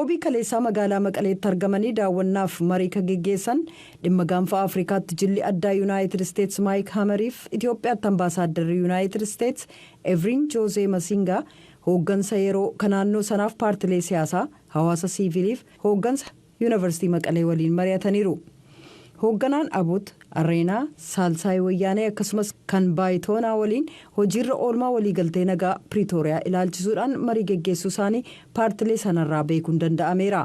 Roobii kaleessaa magaalaa Maqaleetti argamanii daawwannaaf marii kan geggeessan dhimma Gaanfa Afrikaatti jilli addaa Yuunaayitid Isteets Maayik Hamariif Itoophiyaatti ambaasaadarri Yuunaayitid Isteets Evriin Joozee Masingaa hooggansa yeroo kan naannoo sanaaf, paartilee siyaasaa, hawaasa siiviliif hooggansa Yuunivarsiitii Maqalee waliin mari'ataniiru. Hoogganaan Abut, Areenaa, Saalsaay Wayyaanee akkasumas kan Baayitoonaa waliin hojiirra oolmaa waliigaltee nagaa Piriitooriyaa ilaalchisuudhaan marii geggeessuu isaanii paartilee sanarraa beekuun danda'ameera.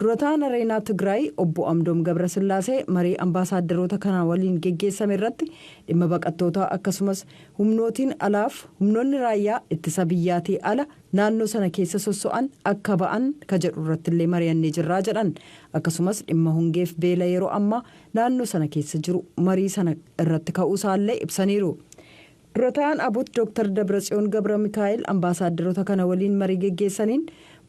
Durataan Areenaa Tigraay obbo Amdoom Gabrasillaasee marii ambaasaadaroota kanaa waliin geggeessame irratti dhimma baqattootaa akkasumas humnootiin alaaf humnoonni raayyaa ittisa biyyaatii ala naannoo sana keessa sosso'an akka ba'an ka jedhu irratti illee mari'annee jirraa jedhan. Akkasumas dhimma hongeef beela yeroo ammaa naannoo sana keessa jiru marii sana irratti ka'uusaallee ibsaniiru. Durataan Abut Dr. Dabratsiyoon Gabra Mikaa'el ambaasaadarota kana waliin marii geggeessaniin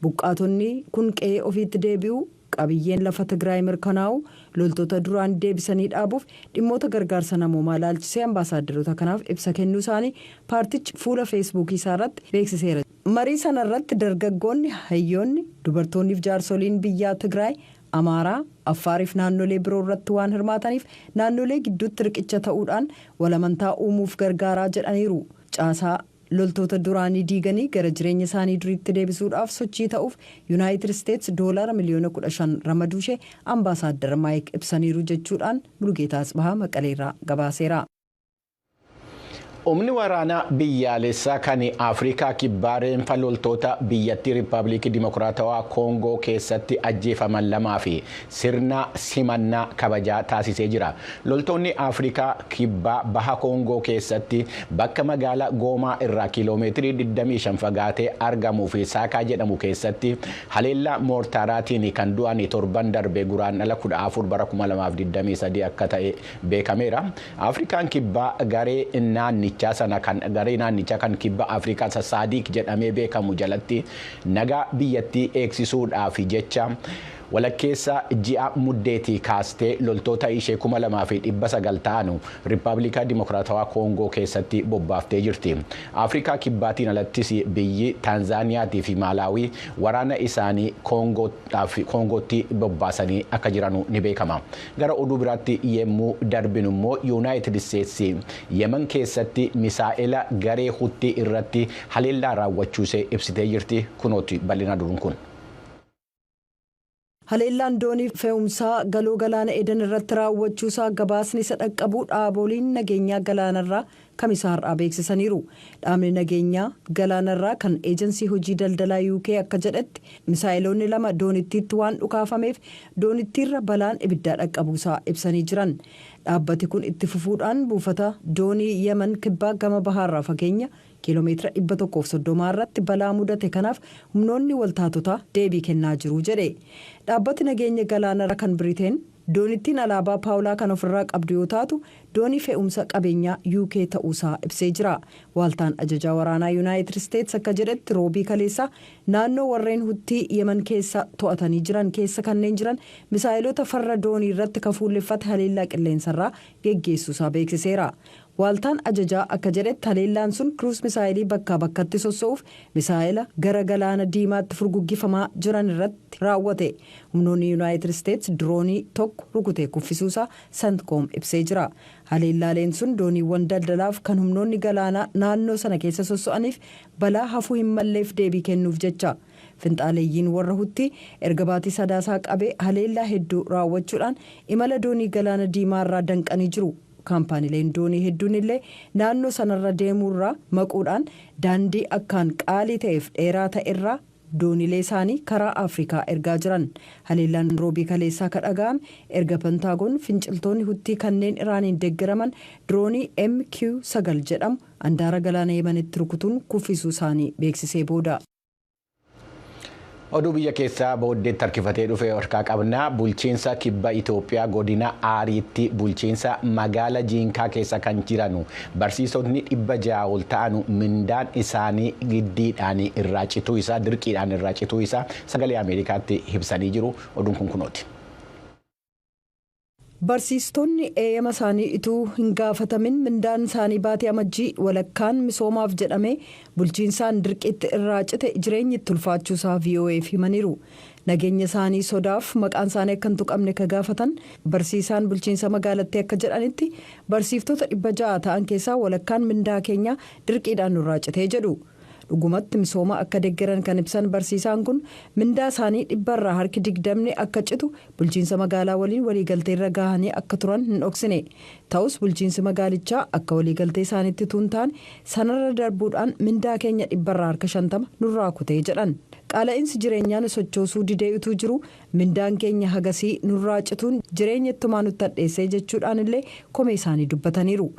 buqqaatonni kun qe'ee ofiitti deebi'uu, qabiyyeen lafa Tigraay mirkanaa'u, loltoota duraan deebisanii dhaabuuf dhimmoota gargaarsa namoomaa ilaalchisee ambaasaadarota kanaaf ibsa kennuu isaanii paartichi fuula Feesbuukii isaa irratti beeksiseera. Marii sana irratti dargaggoonni, hayyoonni, dubartoonniif jaarsoliin biyyaa Tigraay, Amaaraa, Affaariif naannolee biroo irratti waan hirmaataniif naannolee gidduutti riqicha ta'uudhaan walamantaa uumuuf gargaaraa jedhaniiru. Caasaa loltoota duraanii diiganii gara jireenya isaanii duriitti deebisuudhaaf sochii ta'uuf Yuunaayitid Isteets doolaara miliyoona 15 ramaduu ishee ambaasaaddar Maayik ibsaniiru jechuudhaan Mulugeetaa Asbahaa Maqaleerraa gabaaseera. Humni waraanaa biyyaalessaa kan Afrikaa Kibbaa reenfa loltoota biyyattii Riippaabilikii Dimokiraatawaa Koongoo keessatti ajjeefaman lamaa fi sirna simannaa kabajaa taasisee jira. Loltoonni Afrikaa Kibbaa baha Koongoo keessatti bakka magaalaa Goomaa irraa kiiloomeetirii 25 fagaatee argamuu fi Saakaa jedhamu keessatti haleellaa moortaaraatiin kan du'an torban darbe Guraandhala 14 bara 2023 akka ta'e beekameera. Afrikaan Kibbaa garee naannichaa sana kan garee naannichaa kan Kibba Afrikaa SADC jedhamee beekamu jalatti nagaa biyyattii eegsisuudhaaf jecha walakkeessa ji'a Muddeetii kaastee loltoota ishee 2900 ta'an Riippaabilikaa Dimokiraatawaa Koongoo keessatti bobbaaftee jirti. Afrikaa Kibbaatiin alattis biyyi Taanzaaniyaatii fi Maalaawii waraana isaanii Koongootti bobbaasanii akka jiran ni beekama. Gara oduu biraatti yemmuu darbinu immoo, Yuunaayitid Isteetsi Yemen keessatti misaa'ela garee Huttii irratti haleellaa raawwachuusee ibsitee jirti. Kunooti bal'ina duruun kun. Haleellaan doonii fe'umsaa galoo galaana Edan irratti raawwachuusaa gabaasni isa dhaqqabuu dhaaboliin nageenyaa galaanarraa Kamisaa har'aa beeksisaniiru. Dhaabni nageenyaa galaanarraa kan eejensii hojii daldalaa UK akka jedhetti, misaa'iloonni lama doonittiitti waan dhukaafameef doonittiirra balaan ibiddaa dhaqqabuusaa ibsanii jiran. Dhaabbati kun itti fufuudhaan buufata doonii Yemen kibbaa gama bahaarraa fageenya kiiloomeetira 130 irratti balaa mudate kanaaf humnoonni waltaatotaa deebii kennaa jiru jedhe. Dhaabbati nageenya galaanarra kan Biriteen doonittiin alaabaa Paawulaa kan ofirraa qabdu yoo taatu, doonii fe'umsa qabeenyaa UK ta'uusaa ibsee jira. Waaltaan ajajaa waraanaa Yuunaayitid Isteets akka jedhetti, Roobii kaleessaa naannoo warreen Huttii Yemen keessa to'atanii jiran keessa kanneen jiran misaa'ilota farra doonii irratti kafuulleffate haleellaa qilleensarraa geggeessuusaa beeksiseera. Waaltaan ajajaa akka jedhetti, haleellaan sun kiruus misaa'ilii bakkaa bakkatti sosso'uuf misaa'ila gara Galaana Diimaatti furguggifamaa jiran irratti raawwate. Humnoonni Yuunaayitid Isteets diroonii tokko rukutee kuffisuusaa CENTCOM ibsee jira. Haleellaaleen sun dooniiwwan daldalaaf kan humnoonni galaanaa naannoo sana keessa sosso'aniif balaa hafuu hin malleef deebii kennuuf jecha. Finxaaleeyyiin warra Hutti erga baatii Sadaasaa qabee haleellaa hedduu raawwachuudhaan imala doonii Galaana Diimaarraa danqanii jiru. Kaampaaniileen doonii hedduun illee naannoo sanarra deemuurraa maquudhaan daandii akkaan qaalii ta'eef dheeraa ta'erraa doonilee isaanii karaa Afrikaa ergaa jiran. Haleellaan Roobii kaleessaa ka dhaga'ame erga Pentaagoon finciltoonni Huttii kanneen Iraaniin deeggaraman diroonii MQ 9 jedhamu andaara galaana Yemenitti rukutuun kuffisuu isaanii beeksisee booda. Oduu biyya keessaa booddeetti harkifatee dhufe harkaa qabna. Bulchiinsa Kibba Itoophiyaa godina Aariitti bulchiinsa magaala Jiinkaa keessa kan jiranu barsiisonni 600 ol ta'anu mindaan isaanii giddiidhaan irraa cituu isaa, dirqiidhaan irraa cituu isaa Sagalee Ameerikaatti ibsanii jiru. Oduun kun kunooti. Barsiistonni eeyyama isaanii ituu hin gaafatamin mindaan isaanii baatii Amajjii walakkaan misoomaaf jedhamee bulchiinsaan dirqiitti irraa cite jireenyi itti ulfaachuusaa VOAf himaniiru. Nageenya isaanii sodaaf maqaan isaanii akka hin tuqamne ka gaafatan barsiisaan bulchiinsa magaalattii akka jedhanitti, barsiiftota 600 ta'an keessaa walakkaan mindaa keenya dirqiidhaan nurraa citee jedhu. Dhugumatti misooma akka deeggaran kan ibsan barsiisaan kun, mindaa isaanii 20% akka citu bulchiinsa magaalaa waliin waliigalteerra gahanii akka turan hin dhoksine. Ta'us bulchiinsi magaalichaa akka waliigaltee isaaniitti tuun taane sanarra darbuudhaan mindaa keenya 50% nurraa kutee jedhan. Qaala'insi jireenyaa nu sochoosuu didee utuu jiru mindaan keenya hagasii nurraa cituun jireenya ittumaa nutti hadheessee jechuudhaan illee komee isaanii dubbataniiru.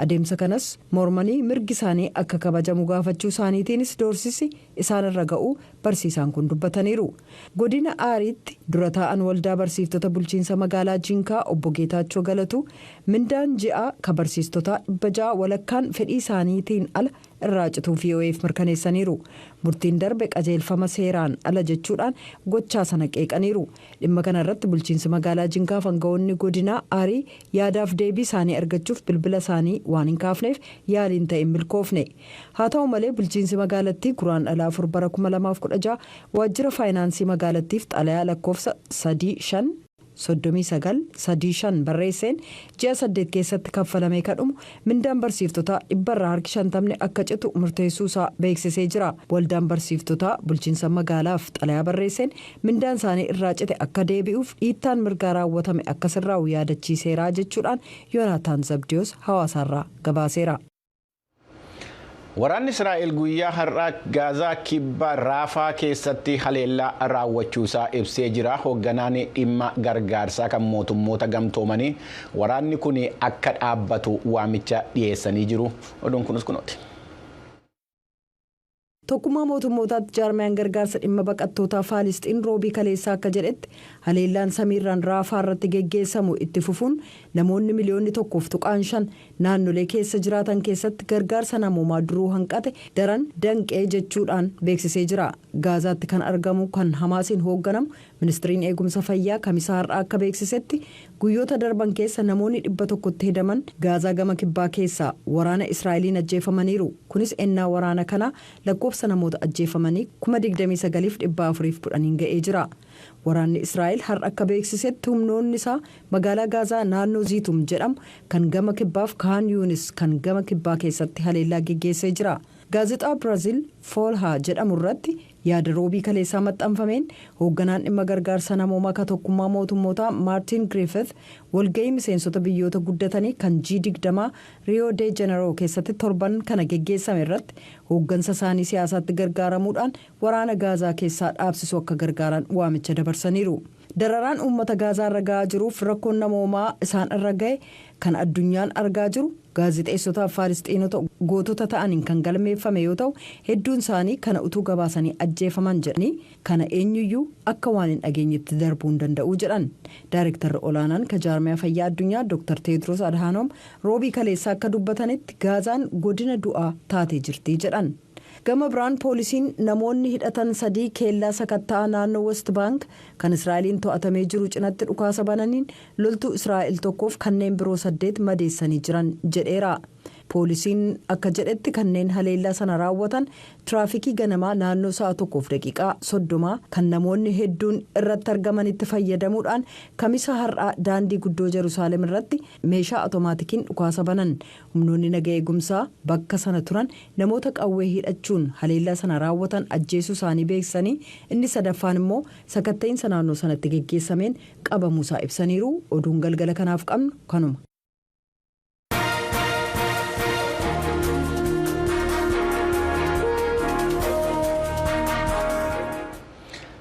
Adeemsa kanas mormanii mirgi isaanii akka kabajamu gaafachuu isaaniitiinis doorsisi isaanirra ga'uu barsiisaan kun dubbataniiru. Godina Aariitti dura taa'an waldaa barsiiftota bulchiinsa magaalaa Jinkaa obbo Geetaachoo Galatu, mindaan ji'aa ka barsiistota 600 walakkaan fedhii isaaniitiin ala irraa cituu VOAf mirkaneessaniiru. Murtiin darbe qajeelfama seeraan ala jechuudhaan gochaa sana qeeqaniiru. Dhimma kana irratti bulchiinsi magaalaa Jinkaa, aangawoonni godinaa Aarii yaadaaf deebii isaanii argachuuf bilbila isaanii waan hin kaafneef yaaliin ta'e hin milkoofne. Haa ta'u malee, bulchiinsi magaalattii Guraandhala 4 bara 2016 waajjira faayinaansii magaalattiif xalayaa lakkoofsa 35 39 35 barreesseen ji'a 8 keessatti kaffalamee kadhumu mindaan barsiiftotaa 50% akka citu murteessuu isaa beeksisee jira. Waldaan barsiiftotaa bulchiinsa magaalaaf xalayaa barreesseen mindaan isaanii irraa cite akka deebi'uuf, dhiittaan mirgaa raawwatame akka sirraa'u yaadachiiseera jechuudhaan Yoonaataan Zabdiyoos Hawaasaarraa gabaaseera. Waraanni Israa'el guyyaa har'aa Gaazaa kibba Raafaa keessatti haleellaa raawwachuusaa ibsee jira. Hoogganaan dhimma gargaarsaa kan mootummoota gamtoomanii waraanni kun akka dhaabbatu waamicha dhiyeessanii jiru. Oduun kunis kunooti. Tokkummaa Mootummootaatti jaarmiyaan gargaarsa dhimma baqattootaa Faalisxiin Roobii kaleessaa akka jedhetti, haleellaan samiirraan Raafaa irratti geggeessamu itti fufuun namoonni miliyoonni 1.5 naannolee keessa jiraatan keessatti gargaarsa namoomaa duruu hanqate daran danqee jechuudhaan beeksisee jira. Gaazaatti kan argamu kan Hamaasiin hoogganamu ministiriin eegumsa fayyaa Kamisaa har'aa akka beeksisetti, guyyoota darban keessa namoonni 100tti hedaman Gaazaa gama kibbaa keessaa waraana Israa'eliin ajjeefamaniiru. Kunis ennaa waraana kanaa lakkoofsa namoota ajjeefamanii 29,410 ga'ee jira. Waraanni Israa'el har'a akka beeksisetti, humnoonni isaa magaalaa Gaazaa naannoo Ziitum jedhamu kan gama kibbaaf Kaan Yuunis kan gama kibbaa keessatti haleellaa geggeessee jira. Gaazexaa Biraazil Foolhaa jedhamu irratti yaada Roobii kaleessaa maxxanfameen, hoogganaan dhimma gargaarsa namoomaa ka Tokkummaa Mootummootaa Maartiin Griffith walga'ii miseensota biyyoota guddatanii kan G20 Riyoo de Jeneroo keessatti torban kana geggeessame irratti hooggansa isaanii siyaasaatti gargaaramuudhaan waraana Gaazaa keessaa dhaabsisuu akka gargaaran waamicha dabarsaniiru. Dararaan uummata Gaazaa irra ga'aa jiruuf rakkoon namoomaa isaan irra ga'e kan addunyaan argaa jiru gaazixeessotaaf Faalisxiinota gootota ta'aniin kan galmeeffame yoo ta'u, hedduun isaanii kana utuu gabaasanii ajjeefaman jedhanii, kana eenyuyyuu akka waan hin dhageenyetti darbuu hin danda'u jedhan. Daayirektarri olaanaan ka jaarmiyaa fayyaa addunyaa Dr. Teedros Adhaanoom Roobii kaleessaa akka dubbatanitti, Gaazaan godina du'aa taatee jirti jedhan. Gama biraan poolisiin namoonni hidhatan sadii keellaa sakatta'aa naannoo West Bank kan Israa'eliin to'atamee jiru cinatti dhukaasa bananiin loltuu Israa'el tokkoof kanneen biroo saddeet madeessanii jiran jedheera. Poolisiin akka jedhetti, kanneen haleellaa sana raawwatan tiraafikii ganamaa naannoo sa'a 1:30 kan namoonni hedduun irratti argamanitti fayyadamuudhaan Kamisa har'aa daandii guddoo Jerusaalem irratti meeshaa otomaatikiin dhukaasa banan. Humnoonni naga eegumsaa bakka sana turan namoota qawwee hidhachuun haleellaa sana raawwatan ajjeesuu isaanii beeksisanii, inni sadaffaan immoo sakatta'iinsa naannoo sanatti geggeessameen qabamuusaa ibsaniiru. Oduun galgala kanaaf qabnu kanuma.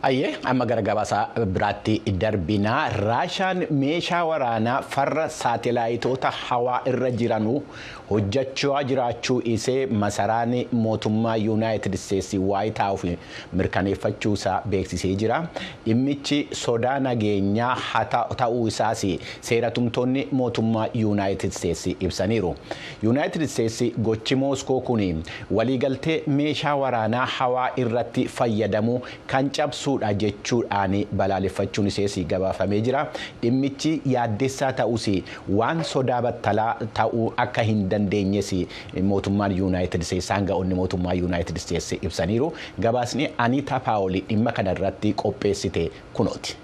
Ayyee, amma gara gabaasaa biraatti darbinaa. Raashaan meeshaa waraanaa farra saatelaayitoota hawaa irra jiranuu hojjechaa jiraachuu isee masaraan mootummaa Yuunaayitid Isteetsi Waayit Haawus mirkaneeffachuu isaa beeksisee jira. Dhimmichi sodaa nageenyaa ta'uu isaas seeratumtoonni mootummaa Yuunaayitid Isteetsi ibsaniiru. Yuunaayitid Isteetsi gochi Mooskoo kun waliigaltee meeshaa waraanaa hawaa irratti fayyadamuu kan cabsu cimsuudha jechuudhaan balaaleffachuun isees gabaafamee jira. Dhimmichi yaaddessaa ta'us waan sodaa battalaa ta'uu akka hin dandeenyes mootummaan Yuunaayitid Isteetsi aanga'oonni mootummaa Yuunaayitid Isteetsi ibsaniiru. Gabaasni Aniitaa Paawol dhimma kanarratti qopheessite kunooti.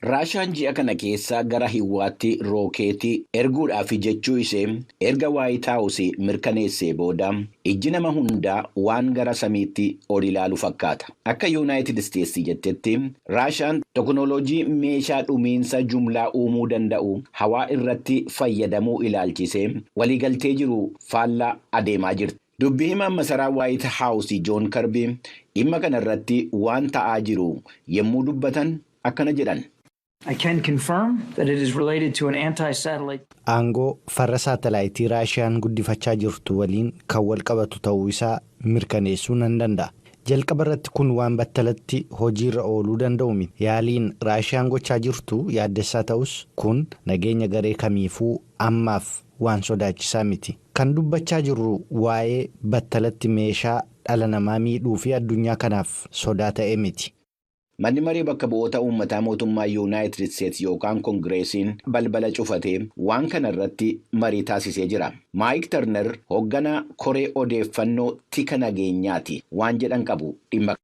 Raashaan ji'a kana keessa gara Hiwaatti rookeetii erguudhaaf jechuu ishee erga Waayit Haawus mirkaneessee booda ijji nama hundaa waan gara samiitti ol ilaalu fakkaata. Akka Yuunaayitid Isteetsi jettetti Raashaan teknooloojii meeshaa dhumiinsa jumlaa uumuu danda'u hawaa irratti fayyadamuu ilaalchisee waliigaltee jiru faallaa adeemaa jirti. Dubbii himaan masaraa Waayit Haawus Joon Karbii dhimma kanarratti waan ta'aa jiru yommuu dubbatan akkana jedhan. I can confirm that it is related to an anti-satellite. Aangoo farra saatalaayitii Raashiyaan guddifachaa jirtu waliin kan wal qabatu ta'uu isaa mirkaneessuu nan danda'a. Jalqaba irratti kun waan battalatti hojiirra ooluu danda'u miti. Yaaliin Raashiyaan gochaa jirtu yaaddessaa ta'us kun nageenya garee kamiifuu ammaaf waan sodaachisaa miti. Kan dubbachaa jirru waa'ee battalatti meeshaa dhala namaa miidhuu fi addunyaa kanaaf sodaa ta'e miti. Manni maree bakka bu'oota uummataa mootummaa Yuunaayitid Isteetsi yookaan Koongireesiin balbala cufatee waan kana irratti marii taasisee jira. Maayik Tarner hoogganaa koree odeeffannoo tika nageenyaati waan jedhan qabu dhimma.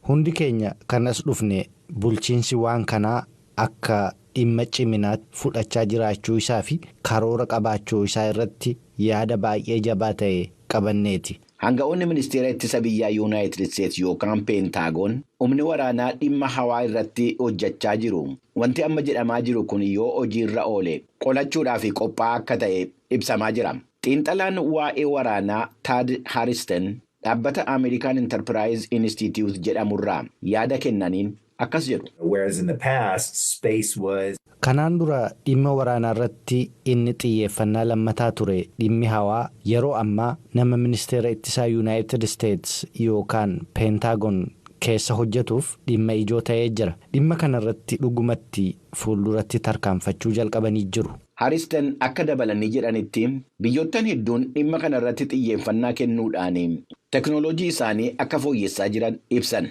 Hundi keenya kanas dhufne bulchiinsi waan kanaa akka dhimma ciminaatti fudhachaa jiraachuu isaa fi karoora qabaachuu isaa irratti yaada baay'ee jabaa ta'e qabanneeti. Hanga'oonni ministeera ittisa biyyaa Yuunaayitid Isteetsi yookaan Peentaagoon humni waraanaa dhimma hawaa irratti hojjechaa jiru. Wanti amma jedhamaa jiru kun yoo hojiirra oole qolachuudhaaf qophaa'aa akka ta'e ibsamaa jira. Xiinxalaan waa'ee waraanaa Taad Haaristen dhaabbata Ameerikaan Enterprise Institute jedhamurraa yaada kennaniin akkas jedhu. Kanaan dura dhimma waraanaa irratti inni xiyyeeffannaa lammataa ture dhimmi hawaa yeroo ammaa nama ministeera ittisaa Yuunaayitid Isteetsi yookaan Peentaagoon keessa hojjetuuf dhimma ijoo ta'ee jira. Dhimma kanarratti dhugumatti fuulduratti tarkaanfachuu jalqabanii jiru. Haaristen akka dabalanii jedhanitti biyyoottan hedduun dhimma kanarratti xiyyeeffannaa kennuudhaan teknooloojii isaanii akka fooyyessaa jiran ibsan.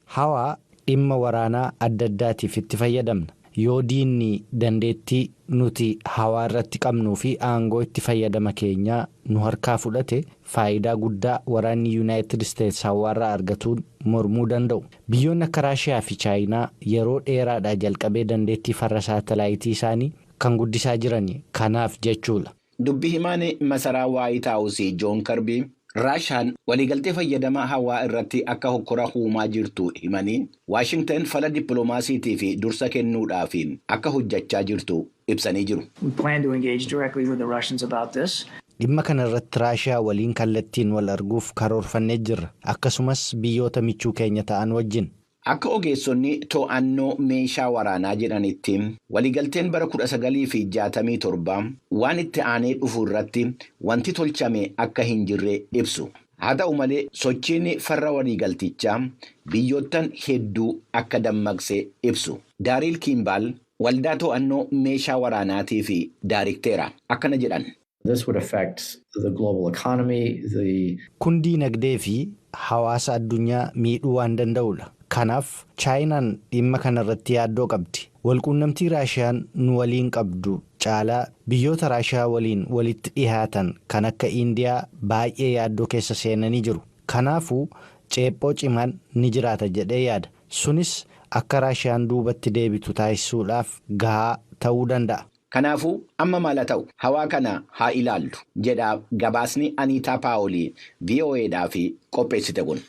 Hawaa dhimma waraanaa adda addaatiif itti fayyadamna. Yoo diinni dandeettii nuti hawaa irratti qabnuu fi aangoo itti fayyadama keenyaa nu harkaa fudhate faayidaa guddaa waraanni Yuunaayitid Isteetsi hawaarraa argatuun mormuu danda'u. Biyyoonni akka Raashiyaa fi Chaayinaa yeroo dheeraadhaa jalqabee dandeettii farra saatalaayitii isaanii kan guddisaa jiran kanaaf jechuudha. Dubbii himaan masaraa Waayit Haawus Joon Karbii Raashaan waliigaltee fayyadama hawaa irratti akka hokkora uumaa jirtu himanii Waashingtan fala dippiloomaasiitii fi dursa kennuudhaaf akka hojjechaa jirtu ibsanii jiru. Dhimma kana irratti Raashiyaa waliin kallattiin wal arguuf karoorfannee jirra. Akkasumas biyyoota michuu keenya ta'an wajjin. Akka ogeessonni to'annoo meeshaa waraanaa jedhanitti waliigalteen bara 1967 waan itti aanee dhufu irratti wanti tolchame akka hin jirre ibsu. Haa ta'u malee sochiin farra waliigaltichaa biyyoottan hedduu akka dammaqse ibsu. Daariil Kiimbaal waldaa to'annoo meeshaa waraanaatii fi daarikteera akkana jedhan. Kun diinagdee fi hawaasa addunyaa miidhuu waan danda'udha. Kanaaf Chaayinaan dhimma kanarratti yaaddoo qabdi. Walquunnamtii Raashiyaan nu waliin qabdu caalaa biyyoota Raashiyaa waliin walitti dhihaatan kan akka Indiyaa baay'ee yaaddoo keessa seenanii jiru. Kanaafuu ceephoo cimaan ni jiraata jedhee yaada. Sunis akka Raashiyaan duubatti deebitu taasisuudhaaf gahaa ta'uu danda'a. Kanaafuu amma maal ta'u hawaa kana haa ilaallu jedha gabaasni Aniitaa Paawolii VOAdhaaf qopheessite kun.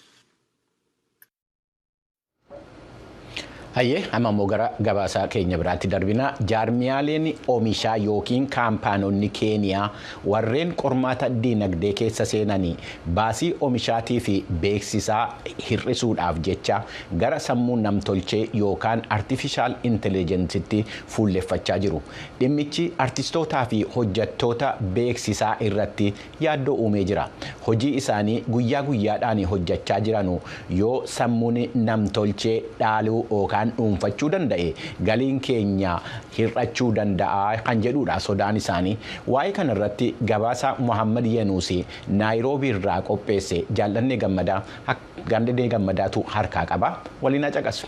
Hayyee amma immoo gara gabaasaa keenya biraatti darbina. Jaarmiyaaleen oomishaa yookiin kaampaanonni Keeniyaa warreen qormaata diinagdee keessa seenanii baasii oomishaatii fi beeksisaa hir'isuudhaaf jecha gara sammuu namtolchee yookaan artifishaal intellijensitti fuulleffachaa jiru. Dhimmichi artistootaa fi hojjettoota beeksisaa irratti yaaddoo uumee jira. Hojii isaanii guyyaa guyyaadhaan hojjechaa jiranu yoo sammuun namtolchee dhaaluu yookaan kan dhuunfachuu danda'e galiin keenya hir'achuu danda'a kan jedhudha sodaan isaanii. Waa'ee kanarratti gabaasa Muhammad Yenuusi Naayiroobii irraa qopheesse Jaallannee Gammadaatu harkaa qaba. Waliin haa caqasu.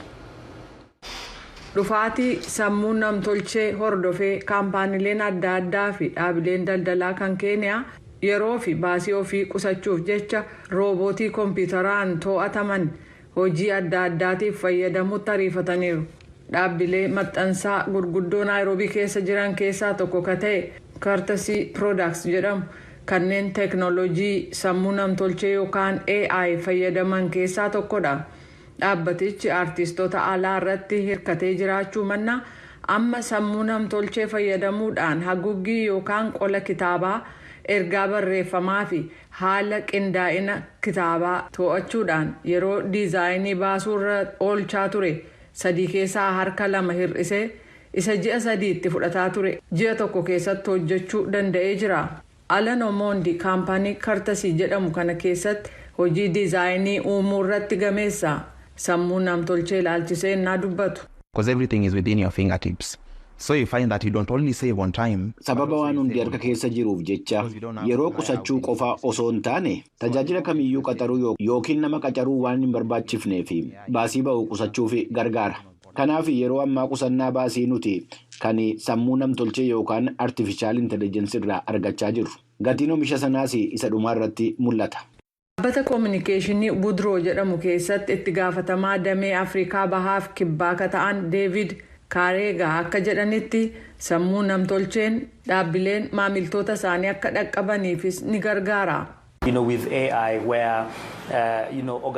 Dhufaatii sammuu namtolchee hordofee kaampaaniileen adda addaa fi dhaabileen daldalaa kan Keeniyaa yeroo fi baasii ofii qusachuuf jecha roobootii kompiitaraan to'ataman hojii adda addaatiif fayyadamutti ariifataniiru. Dhaabbilee maxxansaa gurguddoo Naayiroobii keessa jiran keessaa tokko ka ta'e Courtesy Products jedhamu kanneen teeknooloojii sammuu namtolchee yookaan AI fayyadaman keessaa tokkodha. Dhaabbatichi aartistoota alaa irratti hirkatee jiraachuu mannaa amma sammuu namtolchee fayyadamuudhaan haguuggii yookaan qola kitaabaa, ergaa barreeffamaa fi haala qindaa'ina kitaabaa to'achuudhaan yeroo diizaayinii baasuurra oolchaa ture 3 keessaa harka 2 hir'isee isa ji'a 3tti fudhataa ture ji'a 1 keessatti hojjechuu danda'ee jira. Alan Omondi kaampaanii Courtesy jedhamu kana keessatti hojii diizaayinii uumuu irratti gameessa. Sammuu namtolchee ilaalchisee innaa dubbatu. Because everything is within your fingertips. So you find that you don't only save on time. Sababa waan hundi harka keessa jiruuf jecha yeroo qusachuu qofa osoo hin taane tajaajila kamiyyuu qaxaruu yookiin nama qacaruu waan hin barbaachifnee fi baasii ba'u qusachuuf gargaara. Kanaaf yeroo ammaa qusannaa baasii nuti kan sammuu namtolchee yookaan artificial intelligence irraa argachaa jirru. Gatiin oomisha sanaas isa dhumaa irratti mul'ata. Dhaabbata koominikeeshinii Budroo jedhamu keessatti itti gaafatamaa damee Afrikaa Bahaaf kibbaa ka ta'an Deevid Kaareegaa akka jedhanitti sammuu namtolcheen dhaabbileen maamiltoota isaanii akka dhaqqabaniifis ni gargaara.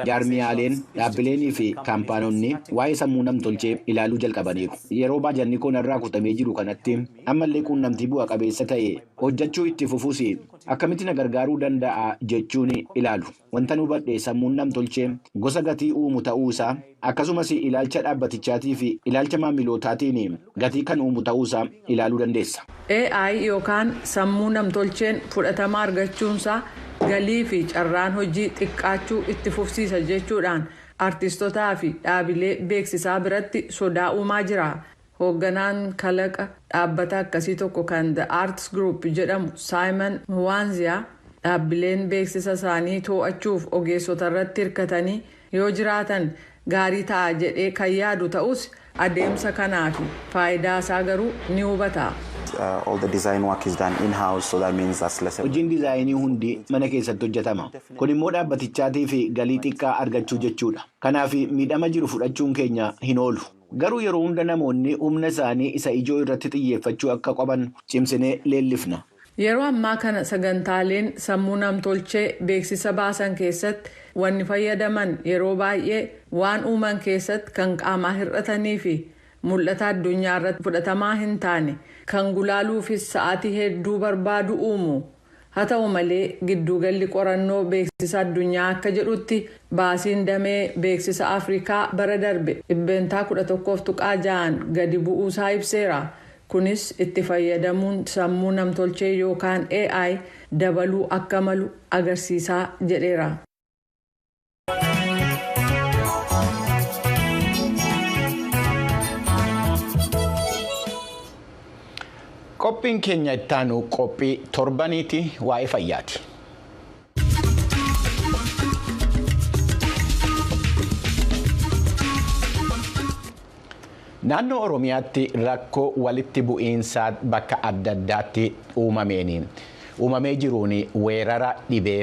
Jaarmiyaaleen, dhaabbileenii fi kaampaanonni waa'ee sammuu namtolchee ilaaluu jalqabaniiru. Yeroo baajanni kun irraa kutamee jiru kanatti ammallee quunnamtii bu'a qabeessa ta'e hojjechuu itti fufuus akkamitti na gargaaruu danda'a jechuun ilaalu. Wanta nu hubadhe sammuun namtolchee gosa gatii uumu ta'uu isaa akkasumas ilaalcha dhaabbatichaatii fi ilaalcha maamilootaatiin gatii kan uumu ta'uu isaa ilaaluu dandeessa. AI yookaan sammuu namtolcheen fudhatama argachuunsaa galii fi carraan hojii xiqqaachuu itti fufsiisa jechuudhaan artistotaa fi dhaabilee beeksisaa biratti sodaa uumaa jira. Hoogganaan kalaqa dhaabbata akkasii tokko kan The Arts Group jedhamu Simon Mwanzia dhaabbileen beeksisa isaanii to'achuuf ogeessota irratti hirkatanii yoo jiraatan gaarii ta'a jedhee kan yaadu ta'us adeemsa kanaa fi faayidaa isaa garuu ni hubata. All the design work is done in-house, so that means that's less. Hojiin diizaayinii hundi mana keessatti hojjetama. Kun immoo dhaabbatichaatii fi galii xiqqaa argachuu jechuudha. Kanaaf miidhama jiru fudhachuun keenya hin oolu. Garuu yeroo hunda namoonni humna isaanii isa ijoo irratti xiyyeeffachuu akka qaban cimsinee leellifna. Yeroo ammaa kana sagantaaleen sammuu namtolchee beeksisa baasan keessatti wanni fayyadaman yeroo baay'ee waan uuman keessatti kan qaamaa hir'atanii fi mul'ata addunyaa irratti fudhatamaa hin taane kan gulaaluufis sa'aatii hedduu barbaadu uumu. Haa ta'u malee gidduugalli qorannoo beeksisa addunyaa akka jedhutti baasiin damee beeksisa Afrikaa bara darbe 11.6% gadi bu'uusaa ibseera. Kunis itti fayyadamuun sammuu namtolchee yookaan AI dabaluu akka malu agarsiisaa jedheera. Qophiin keenya ittaanu qophii torbaniiti waa'ee fayyaati. Naannoo Oromiyaatti rakkoo walitti bu'iinsaa bakka adda addaatti uumamee jiruun weerara dhibee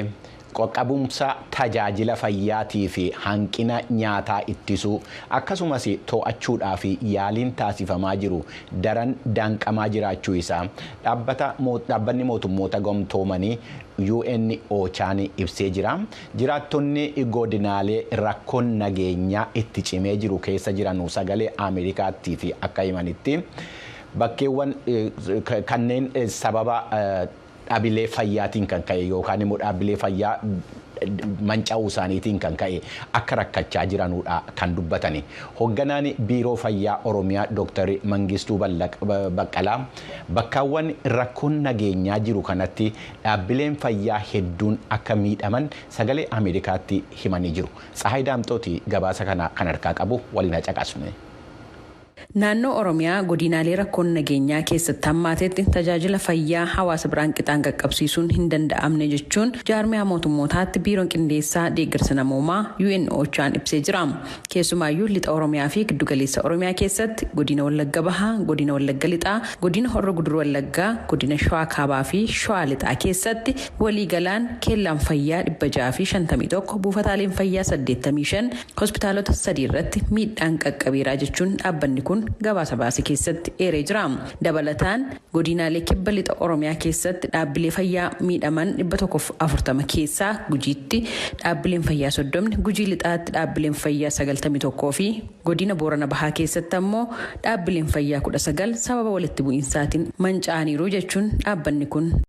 qaqqabumsa tajaajila fayyaatii fi hanqina nyaataa ittisuu akkasumas to'achuudhaaf yaaliin taasifamaa jiru daran danqamaa jiraachuu isaa dhaabbanni mootummoota gamtoomanii UN OCHA'n ibsee jira. Jiraattonni godinaalee rakkoon nageenyaa itti cimee jiru keessa jiran sagalee Ameerikaattii fi akka himanitti bakkeewwan kanneen sababa dhaabilee fayyaatiin kan ka'e yookaan immoo dhaabbilee fayyaa manca'uu isaaniitiin kan ka'e akka rakkachaa jiranudha kan dubbatani. Hoogganaan Biiroo Fayyaa Oromiyaa Dr. Mangistuu Baqqalaa bakkaawwan rakkoon nageenyaa jiru kanatti dhaabbileen fayyaa hedduun akka miidhaman sagalee Ameerikaatti himanii jiru. Tsahaay Daamxooti gabaasa kana kan harkaa qabu waliin caqasne. Naannoo Oromiyaa godinaalee rakkoon nageenyaa keessatti hammaatetti tajaajila fayyaa hawaasa biraan qixaan qaqqabsiisuun hin danda'amne jechuun jaarmiyaa mootummootaatti biiroon qindeessaa deeggarsa namoomaa UN OCHA'n ibsee jira. Keessumaayyuu lixa Oromiyaa fi giddugaleessa Oromiyaa keessatti godina Wallagga Bahaa, godina Wallagga Lixaa, godina Horro Guduruu Wallaggaa, godina Shawaa Kaabaa fi Shawaa Lixaa keessatti waliigalaan keellaan fayyaa 651, buufataaleen fayyaa 85, hospitaalota 3 irratti miidhaan qaqqabeeraa jechuun dhaabbanni kun gabaasa baase keessatti eeree jira. Dabalataan godinaalee kibba lixa Oromiyaa keessatti dhaabbilee fayyaa miidhaman 140 keessaa Gujiitti dhaabbileen fayyaa 30, Gujii Lixaatti dhaabbileen fayyaa 91 fi godina Boorana Bahaa keessatti ammoo dhaabbileen fayyaa 19 sababa walitti bu'iinsaatiin manca'aniiru jechuun dhaabbanni kun